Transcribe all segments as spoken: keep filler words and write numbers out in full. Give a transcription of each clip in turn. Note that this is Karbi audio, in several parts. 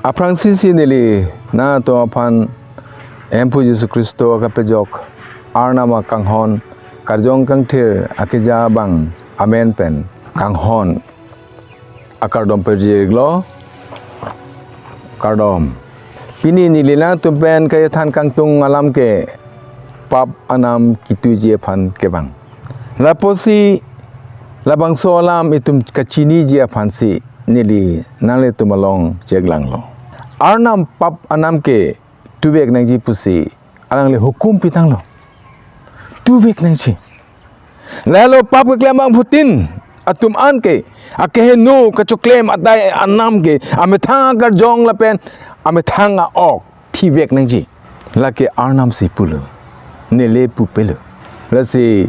Aphrangsi si neli nangtum aphan Hemphu Jisu Khristo akepajok Arnam akanghon karjong kangthir akeja abang amen pen kanghon akardom pajirlo. Kardom. Pini neli nangtum pen kachethan kangtung alam ke pap anam kituiji aphan kevang. Lapusi labangso alam itum kachiniji aphansi neli nanglitum along cheklanglo. Arnam pap anam ke tuvek nangji pusi alangli hukum pitanglo. Tuvek nangji. Lalo pap keklem abangphutin atum an ke akeheno kachoklem adai anam ke amethang akarjong lapen amethang a-ok thivek nangji. Lake Arnam si pulo. Neli pupelo. Lasi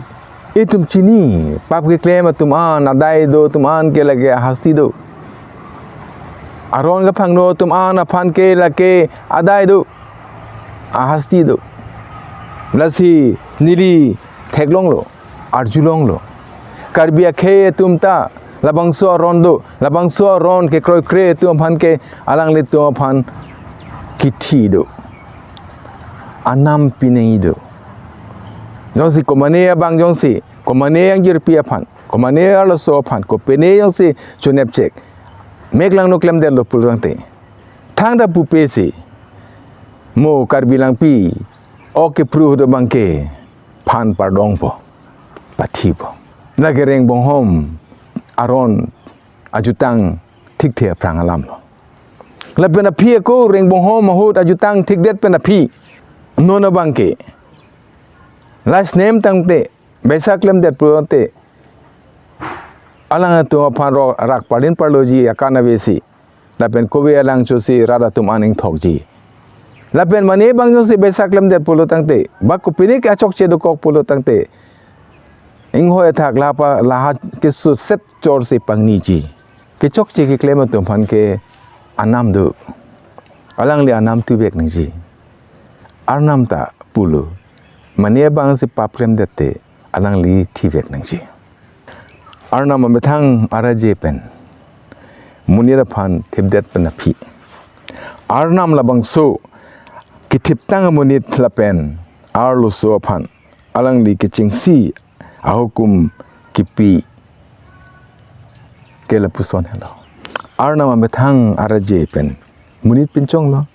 itum chini pap keklem atum an adai do, atum an ke lake ahasti do. Aron kaphangno atum an aphan ke lake adai do, ahasti do. Lasi neli theklonglo, arjulonglo. Karbi akhei atum ta labangso aron do, labangso aron kekroikre atum aphan ke alanglitum aphan kithi do. Anam pinei do. Jongsi komane abang jongsi, komane angjirpi aphan, komane arloso aphan, kopine jongsi chonepchek, meklangno klemdetlo pulotangte, thangta pupe si, mo Karbi Langpi ok kepru do abang ke phan pardongpo, pathipo. Lake Rengbonghom aron ajutang thikthe aphrang alamlo. Lapen aphi ako Rengbonghom ahut ajutang thikdet pen aphi non abang ke last name tangte baisa klemdet pulote, alanglitum aphan ro rak parlin parloji akan avesi. Lapen kove alangchosi rat atum an ingthokji. Lapen mane abang jongsi baisa klemdet pulotangte, ba kopine ke achokche dokok pulotangte, inghoi athak lapa laha kesuset chorsi pangniji. Kechokche keklem atum aphan ke anam do. Alangli anam tuvek nangji. Arnam ta pulo. Mane abangsi pap klemdette alangli thivek nangji. Arnam amethang araje pen monit aphan thipdet pen aphi, Arnam labangso kethiptang amonit lapen arloso aphan alangli kechengsi ahukum kipi ke lapuson helo. Arnam amethang araje pen monit pinchonglo.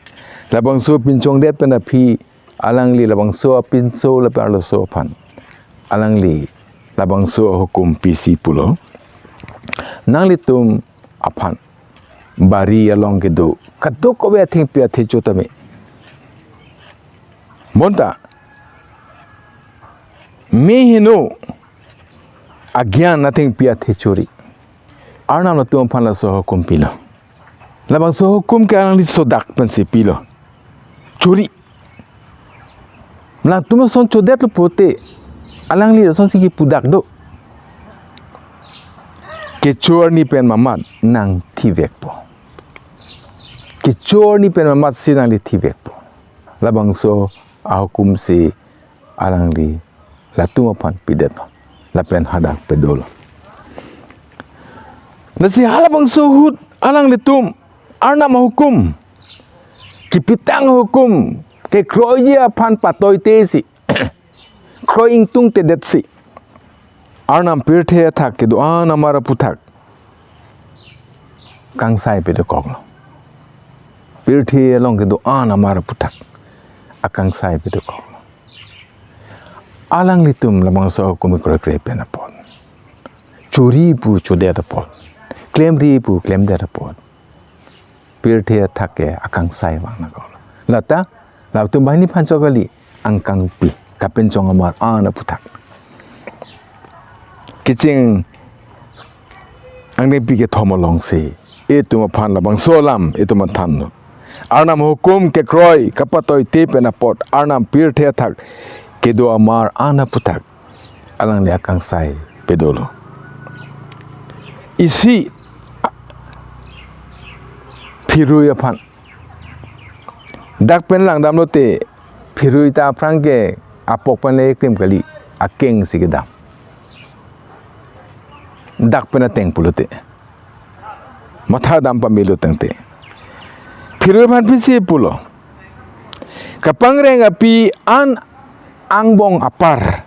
Labangso pinchongdet pen aphi alangli labangso apinso lapen arloso aphan alangli labangso ahukum pisi pulo. Nanglitum aphan bari along kedo kadokave athengpi athecho tame, bonta meheno agyan athengpi athechori. Arnam latum aphan laso ahukum pilo. Labangso ahukum ke alangli sodak pensi pilo. Chori. Latum ason chodetlo pulote alangli lasonsi kipudak do. Kecho arni pen mamat nang thivekpo. Kecho arni pen mamatsi nangli thivekpo. Labangso ahukum si alangli latum aphan pidetlo. Lapen hadak pedolo. Lasi halabangso ahut alanglitum Arnam ahukum, kepitang ahukum kekroiji aphan patoitesi, kroi ingtungtedetsi, Arnam pirthe athak kedo-an amar aphuthak kangsai pedokoklo. Pirthe along kedo-an amar aphuthak akangsai pedokoklo. Alanglitum labangso ahukum kroikre pen apot, chori pu chodet apot, klemri pu klemdet apot, pirthe athak ke akangsai vang nangkoklo. Lata latum banghini aphan chokali angkangpi kapinchong amar an aphuthak. Kecheng angdengpi kethom alongsi itum aphan labangso alam itum athanlo. Arnam ahukum kekroi kapatoite pen apot Arnam pirthe athak kedo amar an aphuthak alangli akangsai pedolo. Isi phirui aphan dak pen langdamlote, phirui ta aphrang ke apok pen le krim kali, akengsi kedam. Dak pen ateng pulote, matha dam pamelo tangte, Phirui aphan pisi pulo. Kapangreng api an angbong apar.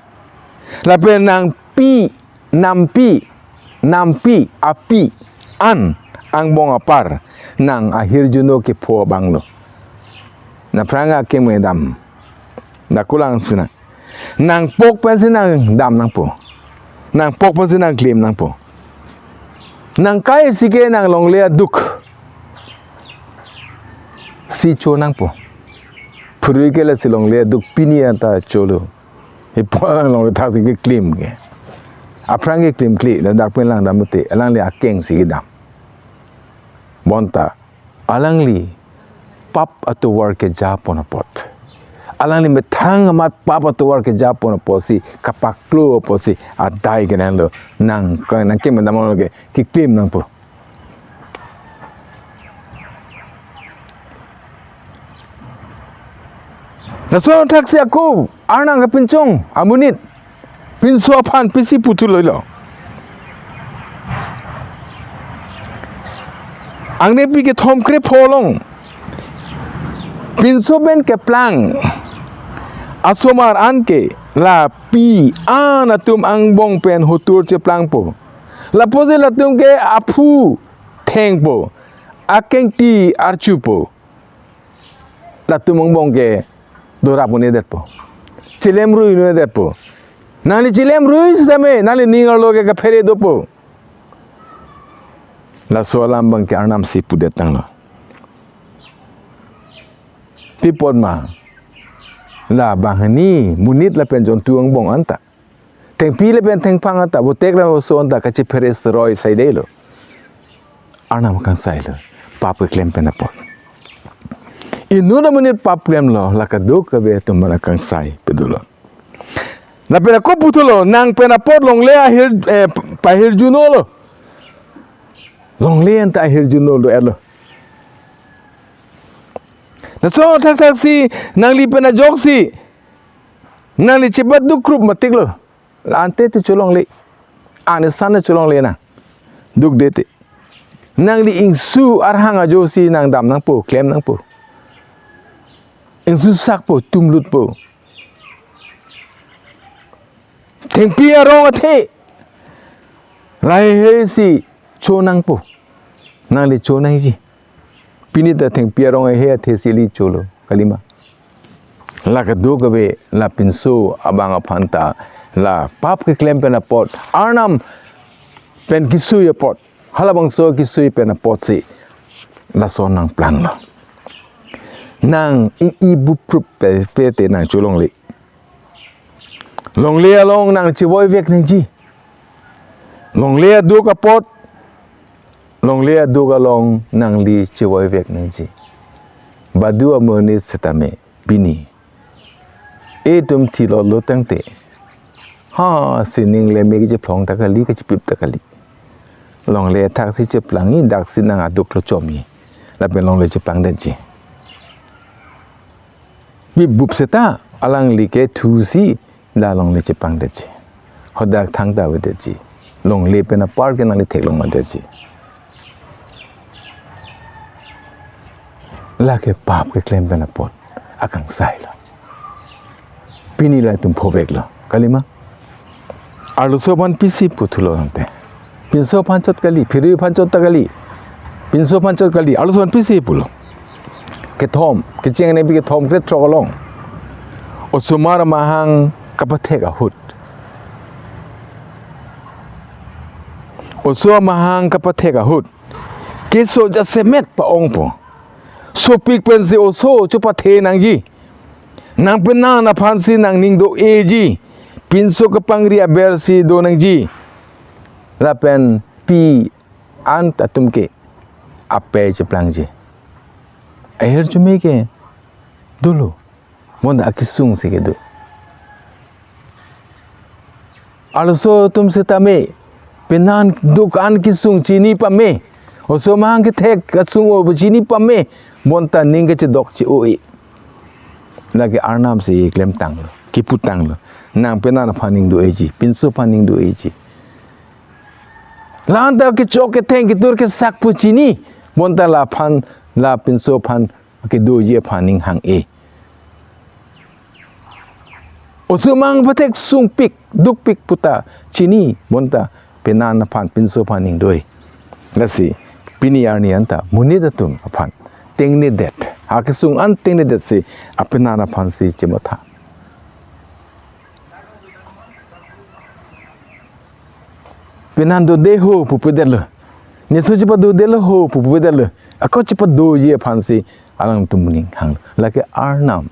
Lapen nangpi, nampi, nampi, api an angbong apar nang ahirjuno kepho abanglo. Naphrang akemedam. Dakulang sina. Nangpok pensi nangdam nangpo. Nangpok pensi nangklim nangpo. Nangkai si ke nang longle aduk si cho nangpo. Phirui ke lasi longle aduk pini anta cholo. Ipo nang longle thak si keklim ke. Aphrang keklimkle, ladak pen langdam mute, alangli akeng si kedam. Bonta, alangli pap atovar kejapon apot. Alangli methang amat pap atovar kejapon apotsi, kapaklo apotsi, adai kenanglo, nang, nangkemedam lo ke, keklim nangpo. Laso thaksi ako, Arnam kapinchong amonit, pinso aphan pisi puthulo lo. Angnepi kethom krepho along. Pinso pen keplang asomar anke lapi an atum angbong pen hotur cheplangpo. Lapusi latum ke aphu thengpo. Akengti archupo. Latum angbong ke dorap un-edetpo. Chilem rui un-edetpo. Nangli chilem rui sitame, nangli ning arlo ke kaphere dopo. Laso alam abang ke Arnam si pudet tanglo. Pi apot ma? La banghini, monit lapen jontu angbong anta. Thengpi lapen thengphang anta, botek lapen oso anta kachephere seroi saidelo. Arnam akangsailo. Pap keklem pen apot. Inut amonit pap klemlo, la kadokave atum aphan akangsai padolo. Lapen ako puthulo, nang pen apot longle ahir, eh, pahirjunolo. Longle anta ahirjuno do-etlo. Laso thakthaksi, nangli pen ajoksi, nangli chepaduk krup matiklo. La-ante te cholongle. Ane san te cholongle nang. Dukde te. Nangli ingsu arhang ajoksi nangdam nangpo, klem nangpo. Ingsu sakpo, tumlutpo. Thengpi arong athe. Lahei si cho nangpo. Nangli cho nangji. Pini ta thengpi arong ahe athe si ili cholo. Kalima. La kadokave la pinso abang aphan ta la pap keklem pen apot. Arnam pen kisui apot. Halabangso kisui pen apotsi. Laso nangplanglo. Nang i-i buprup pe, pe te nang cholongle. Longle along nang chevoivek nangji. Longle aduk apot, longle aduk along nangli chevoivek nangji. Badu amonit sitame pini. Etum thilolo tangte. Ha, sining le me kachephlong ta kali, kachepip ta kali. Longle thaksi cheplangji, daksi nang aduk lo chomi. Lapen longle cheplangdetji. Bibhup seta, alangli ke thusi, la longle cheplangdetji. Hadak thangta avedetji. Longle pen apar ke nangli theklong madetji. Lake pap keklem pen apot akangsailo. Pini latum phoveklo. Kalima? Arloso aphan pisi puthulo ante. Pinso aphan chot kali, phirui aphan chot ta kali. Pinso aphan chot kali, arloso aphan pisi pulo. Kethom, kecheng nebi kethom krethrok along. Osomar amahang kapathek ahut. Oso amahang kapathek ahut. Keso jasemet pa-ongpo. Sopik pensi oso chopathe nangji. Nang penan aphansi nangning do-eji. Pinso kepangri abersi do nangji. Lapen pi an atum ke apei cheplangji. Ahirjume ke dolo. Bonta akesung si kedo. Arloso atum sitame, penan duk an kesung chini pame. Oso amahang kethek kesung o chini pame. Bonta ning kechedok che-o-e. Lake Arnam si klemtanglo, kiputanglo. Nang penan aphan ning do-eji, pinso aphan ning do-eji. La-anta kechok ketheng ketur kesak pu chini. Bonta laphan lapinso aphan kedoji aphan ning hang-e. Osomar pathek sungpik, dukpik puta chini, bonta penan aphan, pinso aphan ning do-e. Lasi pini arni anta monit atum aphan tengnedet, akesung an tengnedetsi apenan aphansi chematha. Penan dode ho pu pedetlo. Neso chepadodelo ho pu pedetlo. Ako chepadoji aphansi alangtum ning hang. Lake Arnam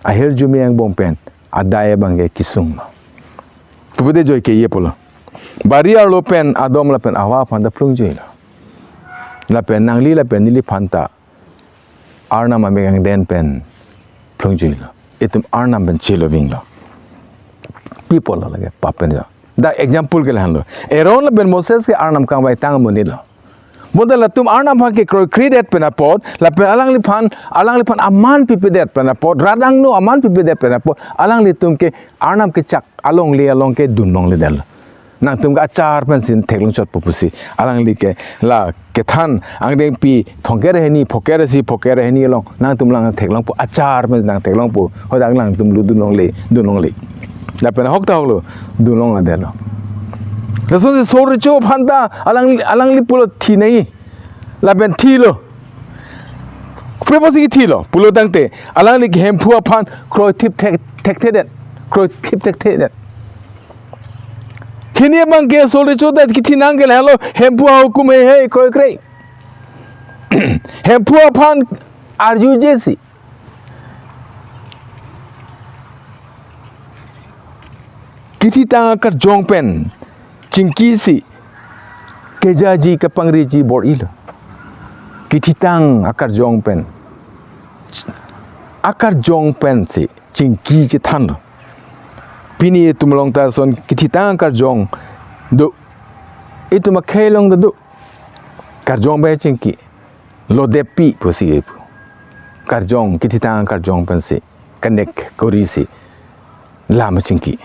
ahirjume angbong pen adai abangke kesung lo. Pu pede joike ye pulo. Bari arlo pen adom lapen awa aphan ta phlungjuilo. Lapen nangli lapen neliphan ta Arnam amek angden pen phlungjuilo. Itum Arnam pen chelovinglo. Pi apotlo lake pap pen jo. Dak example ke lahenlo. Aaron lapen Moses ke Arnam kangvaitang amonitlo. Bonta latum Arnam aphan kekroikredet pen apot, lapen alangliphan, alangliphan aman pipedet pen apot, rat angno aman pipedet pen apot, alanglitum ke Arnam kechak alongle along ke dunlongledetlo. Nangtum ke achar pensi theklongchotpo pusi. Alangli ke la kethan angdengpi thomkep ra hini, phokep ra isi, phokep ra hini along nangtum lang theklongpo, achar pen nang theklongpo. Hadak nangtum lu dunlongle, dunlongle. Lapen ahok ta ahoklo, dunlongledetlo. Lasonsi Saul recho aphan ta alang, alangli pulo thi nangji. Lapen thilo. Kopi apotsi kethilo pulo tangte, alangli ke Hemphu aphan kroithip thek, thekthedet. Kroithip thekthedet. Hini abangke Saul recho ta kethi nang ke lahelo, Hemphu ahukum heihei kroikre. Hemphu aphan arjujesi. Kethitang akarjong pen chingkisi kejaji kapangriji bor-ilo. Kethitang akarjong pen, akarjong pensi chingki chethanlo. Pini itum along ta lason kethitang akarjong do. Itum akhei along ta do. Karjong pen chingki. Lodeppi pusi ipu. Karjong, kethitang karjong pensi kanek korisi lam chingki.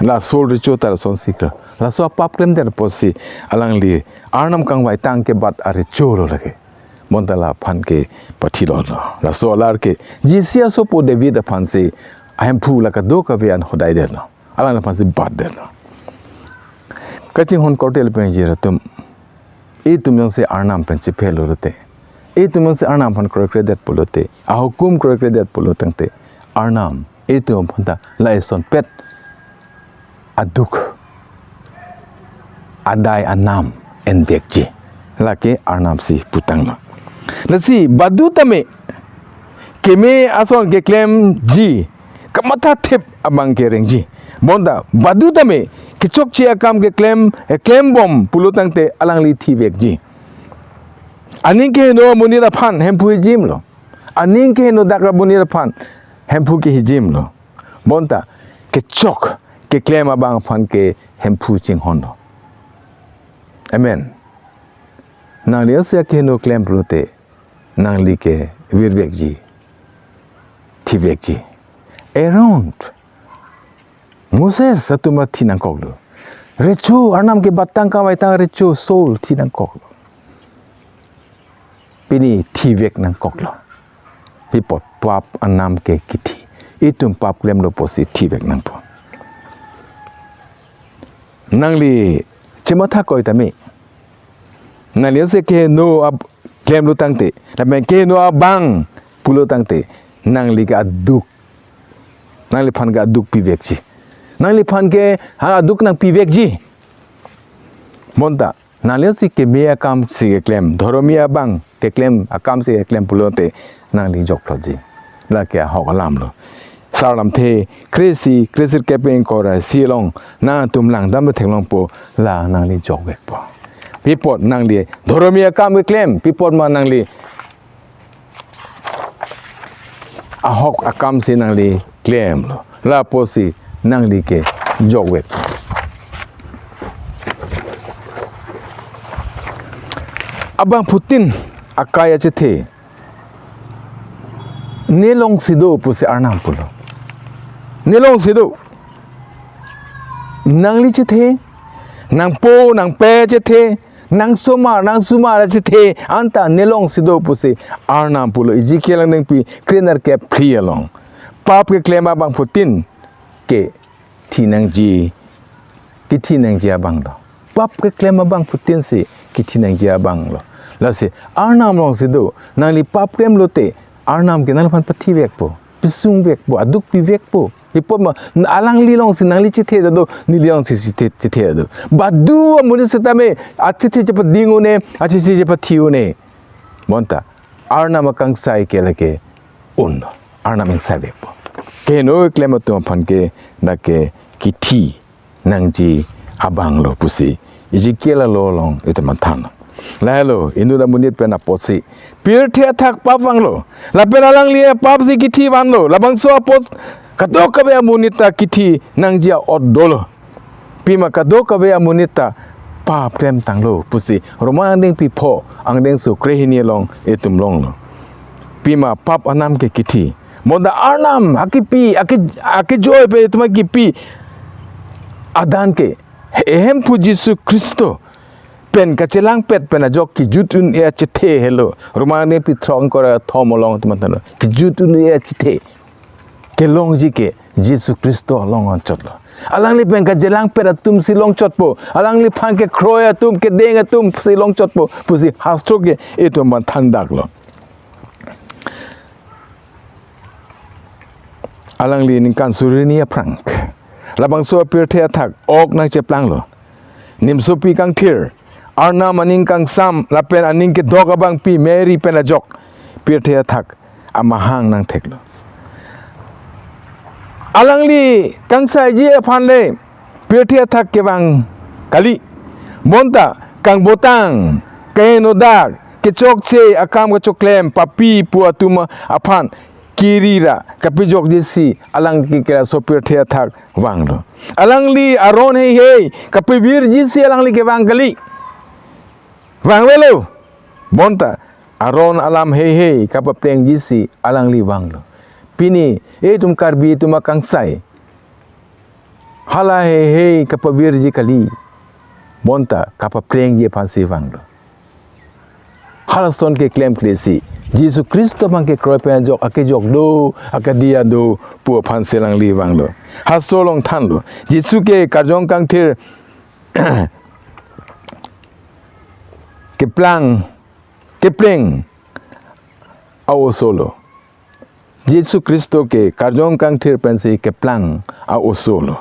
La Saul recho ta lasonsi klo. Laso apap klemdet apotsi alangli Arnam kangvaitang kebat arecholo lake. Bonta laphan ke pathilolo. Laso alar ke Jesse asopo David aphansi ahemphu la kadokave an hodaidetlo. Alangphansi batdetlo. Kachinghon korte lapen jirpo atum. Itum jongsi Arnam pen chephe lo lote, itum jongsi Arnam aphan kroikredet pulote, ahukum kroikredet pulo tangte, Arnam itum aphan ta laisonpet aduk, adai anam envekji. Lake Arnamsi putanglo. Lasi badu tame keme ason keklemji kamathathip abangke rengji. Bonta badu tame kechokche akam keklem, keklembom pulo tangte alangli thivekji. Aning keheno amonit aphan Hemphu hijimlo. Aning keheno dak amonit aphan Hemphu ke hijimlo. Bonta kechok keklem abang aphan ke Hemphu chinghonlo. Amen. Nangli jongsi akeheno klem pulote, nangli ke virvekji, thivekji. Aaron, Moses atum athi nangkoklo. Recho, Arnam kebat tang kangvaitang recho Saul thi nangkoklo. Pini thivek nangkoklo. Pi apot pap anam ke kithi. Itum pap klemlo apotsi thivek nangpo. Nangli chematha koi tame. Nangli jongsi keheno ab-, klemlo tangte, lapen keheno abang pulo tangte, nangli ke aduk, nangliphan ke aduk pivekji. Nangliphan ke ha aduk nangpivekji. Bonta nangli jongsi keme akamsi keklem, dhoromi abang keklem akamsi keklem pulote nangli jokplotji. Lake ahok alamlo. Sar Lamthe kre-isi, kre-sirkep ingkoi ra isi along nangtum langdam theklongpo, la nangli jokvekpo. Pi apot nangli dhoromi akam keklem, pi apot ma nangli ahok akamsi nangli klemlo. Lapotsi nangli ke jokvek. Abangphutin akai achethe. Ne longsi do pusi Arnam pulo. Ne longsi do. Nangli chethe, nangpo, nangpei chethe, nangsomar, nangsomar achethe anta nelongsi do pusi Arnam pulo Ezekiel angdengpi krenerkep phli along. Pap keklem abangphutin ke thi nangji, kithi nangji abang lo. Pap keklem abangphutin si kithi nangji abang lo. Lasi Arnam alongsi do, nangli pap klem lote Arnam ke nangliphan pathivekpo, pisungvekpo, aduk pivekpo. Ipot ma alangli alongsi nangli chethe ta do, neli alongsi chethe, chethe ta do. Badu amonit setame achethe chepading un-e, achethe chepathi un-e. Bonta Arnam akangsai ke lake un. Arnam ingsaivekpo. Keheno klem atum aphan ke dak ke kithi nangji abang lo pusi Ezekiel alo along itum aphan than. Lahelo inut amonit pen apotsi pirthe athak pap vanglo. Lapen alangli apap si kithi vanlo. Labangso apot kadokave amonit ta kithi nangji a-ot dolo. Pima kadokave amonit ta pap klemtanglo pusi Roma angdengpi pho, angdengso krehini along itum longlo. Pima pap anam ke kithi. Bonta Arnam akipi, aki, akijoi pen itum akipi adan ke Hemphu Jisu Khristo pen kachelangpet pen ajok kijut un-e achethe helo. Roma angdengpi throk angkor thom along itum aphan thanlo. Kijut un-e achethe kelongji ke Jisu Khristo along anchotlo. Alangli pen kachelangpet atum si longchotpo. Alangliphan kekroi atum, kedeng atum si longchotpo pusi hastro ke itum aphan thandaklo. Alangli ningkan suri hini aphrang labangso apirthe athak ok nangcheplanglo. Nimsopi kangthir, Arnam aning kangsam lapen aning kedok abangpi Mary pen ajok pirthe athak amahang nangtheklo. Alangli kangsaiji aphan le pirthe athak kevang kali. Bonta kangbotang, kehenodak, kechokche, akam kachoklem, papi pu atum aphan kiri ra kapejokji si alangli ke laso pirthe athak vanglo. Alangli aron heihei kapevirji si alangli kevang kali. Vangvelo. Bonta aron alam heihei kapaplengji si alangli vanglo. Pini itum Karbi atum akangsai hala heihei kapavirji kali. Bonta kapaplengji aphansi vanglo. Halason keklemkle si Jisu Khristo aphan kekroi pen ajok akejok do, akediya do pu aphansi alangli vanglo. Hastro along thanlo, Jisu ke karjong kangthir keplang, kepleng a-oso lo. Jisu Khristo ke karjong kangthir pensi keplang a-oso lo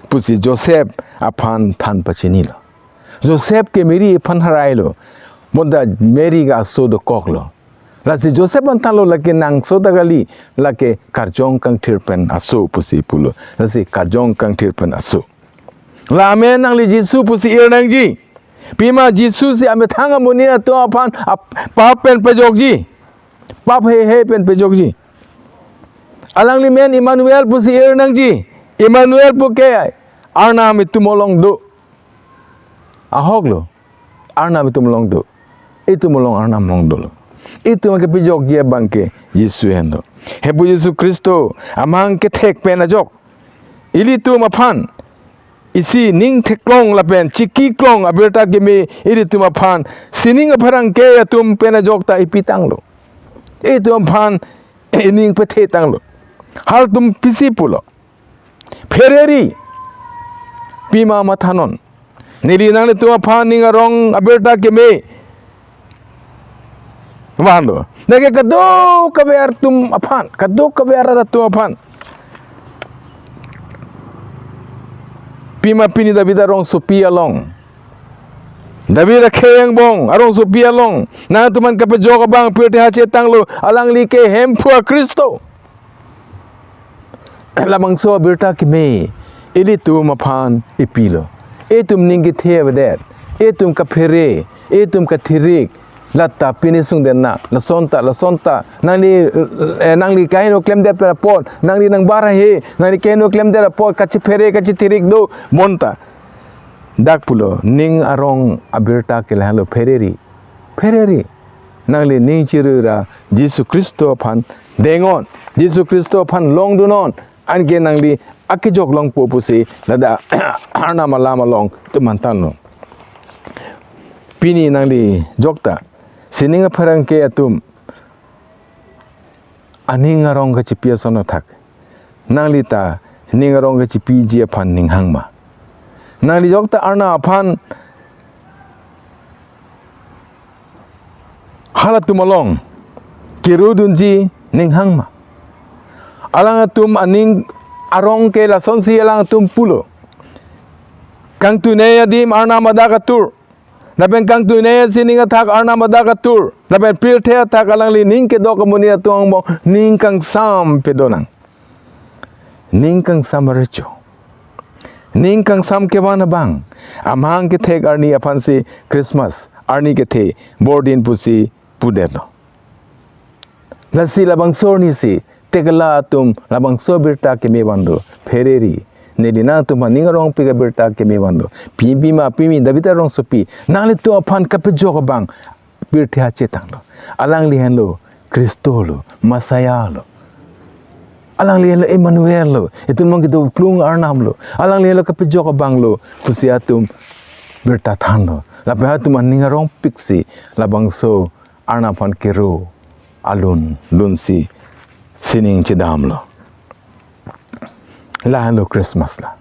pusi Joseph aphan than pachinilo. Joseph ke Mary aphan harailo. Bonta Mary ke aso dokoklo. Lasi Joseph aphan thanlo, lake nang aso ta kali, lake karjong kangthir pen aso pusi pulo. Lasi karjong kangthir pen aso. La amen nangli Jisu pusi ir nangji. Pima Jisu si amethang amonit atum aphan ap-, pap pen pejokji. Pap heihei pen pejokji. Alangli men Emmanuel pusi ir nangji. Emmanuel pu ke Arnam itum along do. Ahok lo. Arnam itum along do. Itum along Arnam along dolo. Itum kepejokji abang ke Jisu henlo. Hemphu Jisu Khristo amahang kethek pen ajok ilitum aphan isi ning theklong lapen chikiklong abirta keme ilitum aphan sining apherangke atum pen ajok ta ipitanglo. Itum aphan ining pethetanglo. Halatum pisi pulo. Phereri. Pima mathanon. Neli nanglitum aphan ning arong abirta keme vanlo. Lake kadokave arat atum aphan, kadokave arat atum aphan. Pima pini David arongsopi along, David akhei angbong arongsopi along nangtum aphan kapejok abang pirthe hachetanglo, alangli ke Hemphu a-Khristo. Labangso abirta keme ilitum aphan ipilo. Itum ning kethe avedet, itum kaphere, itum kathirik, lata pini sungdetnang, lasonta, lasonta, nangli, eh, nangli keheno klemdet pen apot, nangli nangbar ahe, nangli keheno klemdet apot, kachephere, kachethirik do, bonta. Dak pulo, ning arong abirta ke lahenlo, phereri, phereri. Nangli ning chirui ra Jisu Khristo aphan dengnon, Jisu Khristo aphan longdunnon, anke nangli akejok longpo pusi ladak Arnam alam along itum aphan thanlo. pini nangli jokta sining apherangke atum aning arong kachipi ason athak, nangli ta ning arong kachipiji aphan ninghang ma? Nangli jokta Arnam aphan halatum along kerudunji ninghang ma? Alangtum aning arong ke lasonsi alangtum pulo: Kangtuinei adim Arnam adak atur, lapen kangtuinei asining athak Arnam adak atur, lapen pirthe athak alangli ning kedok amonit atum angbong ning kangsam pado nang. Ning kangsam arecho. Ning kangsam kevan abang, amahang kethek arni aphansi Christmas arni kethe, Bordin pusi pudetlo. Lasi labangso arnisi tekela atum labangso abirta keme vanlo, phereri. Neli nangtum aning arongpik abirta keme vanlo. Pipima, pimi, David arongsopi, nanglitum aphan kapejok abang pirthe achetanglo. Alangli henlo Khristo lo, Messiah lo. Alangli henlo Emmanuel lo, itum along kedoklong Arnam lo. Alangli henlo kapejok abang lo pusi atum birta thanlo. Lapen atum aning arongpiksi labangso Arnam aphan kero alun lunsi sining chedamlo. Lahenlo Christmas la.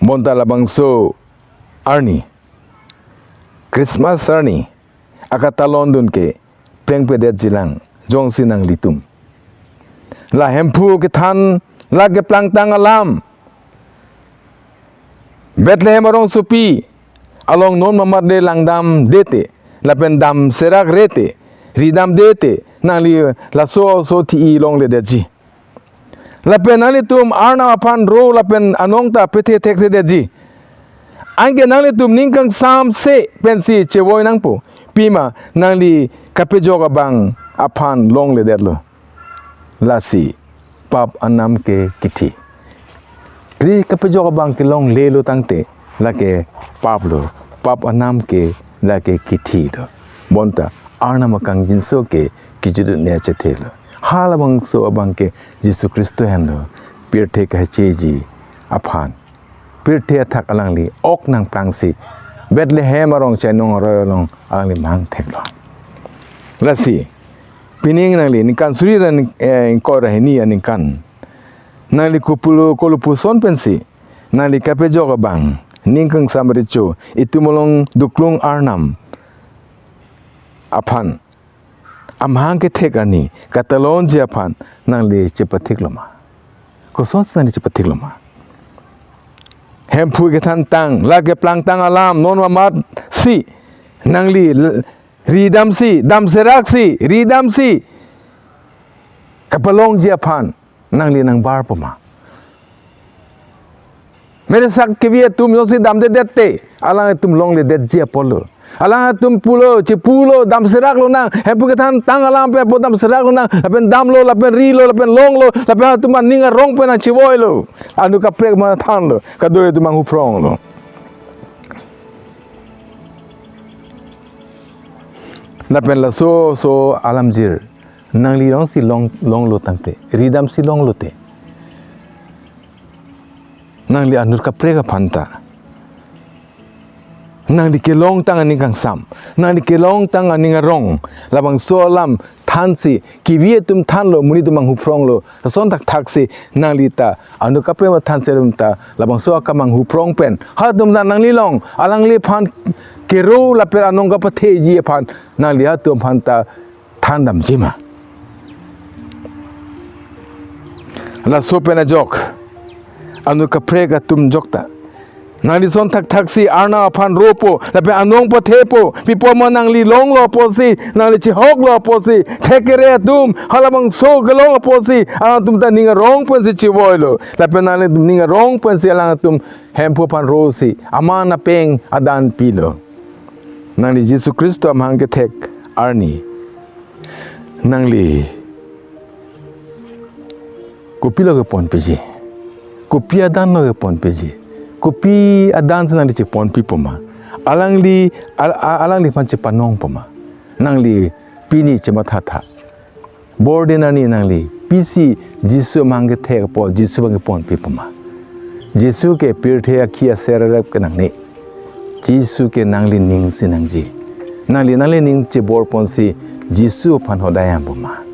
Bonta labangso arni, Christmas arni akatalondun ke plengpedetjilang jongsi nanglitum la Hemphu kethan, la keplangtang alam Bethlehem arongsopi along non mamat le langdamde te, lapen damserakre te, ridamde te, nangli laso aso thi-i longledetji. Lapen nanglitum Arnam aphan ro lapen anong ta pethe thekthedetji. Anke nanglitum ning kangsamse pensi chevoi nangpo. Pima nangli kapejok abang aphan longledetlo. Lasi pap anam ke kithi. Kri kapejok abang kelonglelo tangte lake pap lo, pap anam ke lake kithi lo. Bonta Arnam akangjinso ke kejut ne achethe lo. Halabangso abang ke Jisu Khristo henlo pirthe kacheji aphan, pirthe athak alangli ok nangplangsi Bethlehem arong chainong aroi along alangli mang theklo. Lasi pining nangli ningkan suri ra ning-, eh, ingkoi ra hini aningkan nangli kopulo kolo puson pensi nangli kapejok abang, ning kangsam recho, itum along doklong Arnam aphan amahang kethek arni katalonji aphan nangli chepathiklo ma? Kosonsi nangli chepathiklo ma? Hemphu kethantang, la keplangtang alam non mamatsi nangli l-, ridamsi, damseraksi, ridamsi kapalongji aphan nangli nangbarpo ma? Meresak kevi atum jongsi damdedet te, alangtum longledetji apotlo. Alangtum pulo, chepulo, damserak lonang, Hemphu kethantang alam pen apo damserak lonang, lapen damlo, lapen rilo, lapen longlo, lapen atum aning arong pen nangchevoilo. Anut kaprek mathanlo, kadokave atum manghupronglo. Lapen laso aso alamjir nangli jongsi long, longlo tangte, ridamsi longlo te, nangli anut kaprek aphan ta, nangli kelongtang aning kangsam, nangli kelongtang aning arong, labangso alam thansi kevi atum thanlo, monit atum manghupronglo, lason thakthaksi nangli ta anut kaprek aphan thansi atum ta labangso akam manghuprong pen, halatum ta nangli along alangliphan kero lapen anong kapatheji aphan nangli halatum aphan ta thandamji ma? Laso pen ajok anut kaprek atum jokta, nangli lason thakthaksi Arnam aphan ropo lapen anong pathepo. Pi apot ma, nangli longlo apotsi, nangli chehoklo apotsi, thekkere atum halabangso kelong apotsi alangtum ta ning arong pensi chevoilo. Lapen nangli ning arong pensi alangtum Hemphu aphan rosi aman apeng adan pilo. Nangli Jisu Khristo amahang kethek arni nangli kopilo keponpiji? Kopi adan lo keponpiji? Kopi adansi nangli cheponpipo ma? Alangli, al-, a-, alangliphan chepanongpo ma? Nangli pini chemathatha. Bordin arni nangli pisi Jisu amahang kethek apot Jisu abang keponpipo ma? Jisu ke pirthe akhi aser arep ke nangne. Jisu ke nanglining si nangji. Nangli nanglining chebor ponsi Jisu aphan hodai am boma.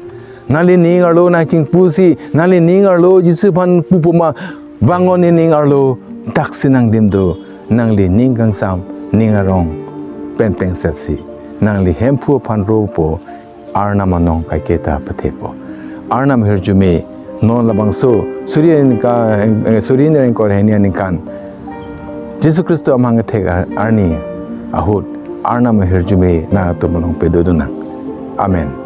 Nanglining arlo nangchingpusi, nanglining arlo Jisu aphan pu boma, bang-o nening arlo daksi nangdim do, nanglining kangsam, ning arong pen plengsetsi nangli Hemphu aphan ropo, Arnam anong kaiketa pathepo. Arnam ahirjume non labangso suri aningkan, eh, suri ingkoi ra hini aningkan Jisu Khristo amahang kethek ar-, arni ahut Arnam ahirjume nangtum along pedodun nang. Amen.